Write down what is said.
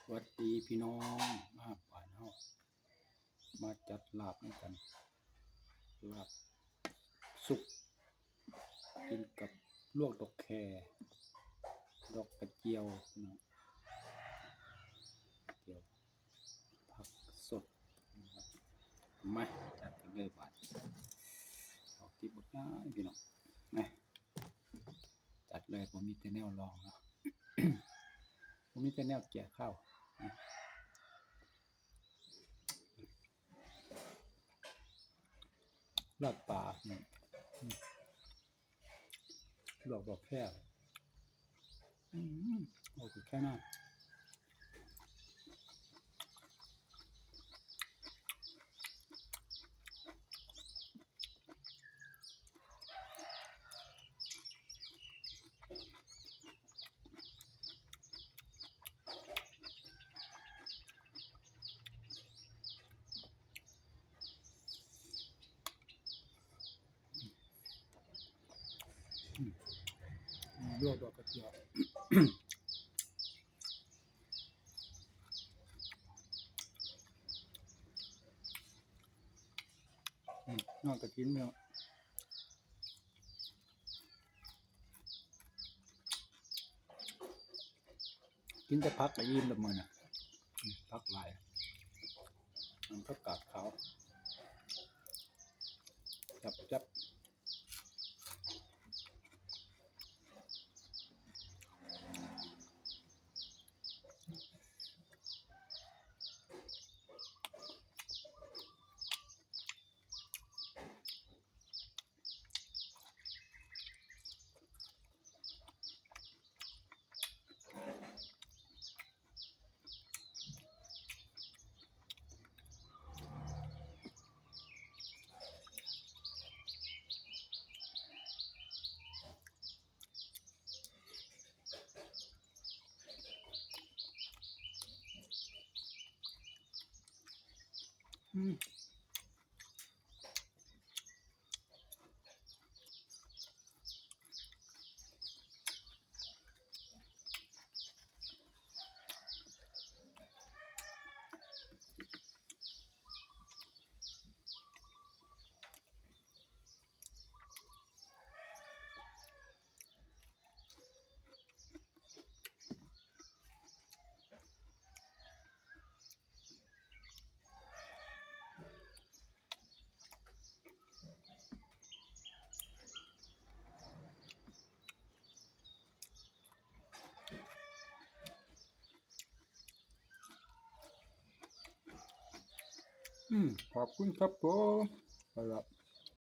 ຫວັດດີພີ່ນ້ອງ ມາບ້ານເຮົາ ມາຈັດລາບນຳກັນ ລາບສຸກ ກິນກັບລວກດອກແຄ ດອກກະຈຽວເນາະ ກະຈຽວ ຜັກສົດ ມາຈັດກັນເລີຍບາດ ເອົາຕິບບັກຫຼາຍພີ່ນ້ອງ ມາ ຈັດເລີຍ ບໍ່ມີແຕ່ແນວລອງເນາະ ບໍ່ມີແຕ່ແນວແກ່ຄາວ ລາບປາ ອືມ ລວກດອກແຄ ອືມ ໂອ້ ແຄນະ. ລວກດອກກະຈຽວ ອືມ ຍອດກະຖິນເນາະ ກິນແຕ່ຜັກກະອີ່ມແລ້ວມື້ນີ້ ອືມ ຜັກຫຼາຍ ອັນຜັກກາດຂາວ ຈັບໆ. ອືມ ອືມ ຂອບຄຸນຄັບຜົມ ໄປລະ.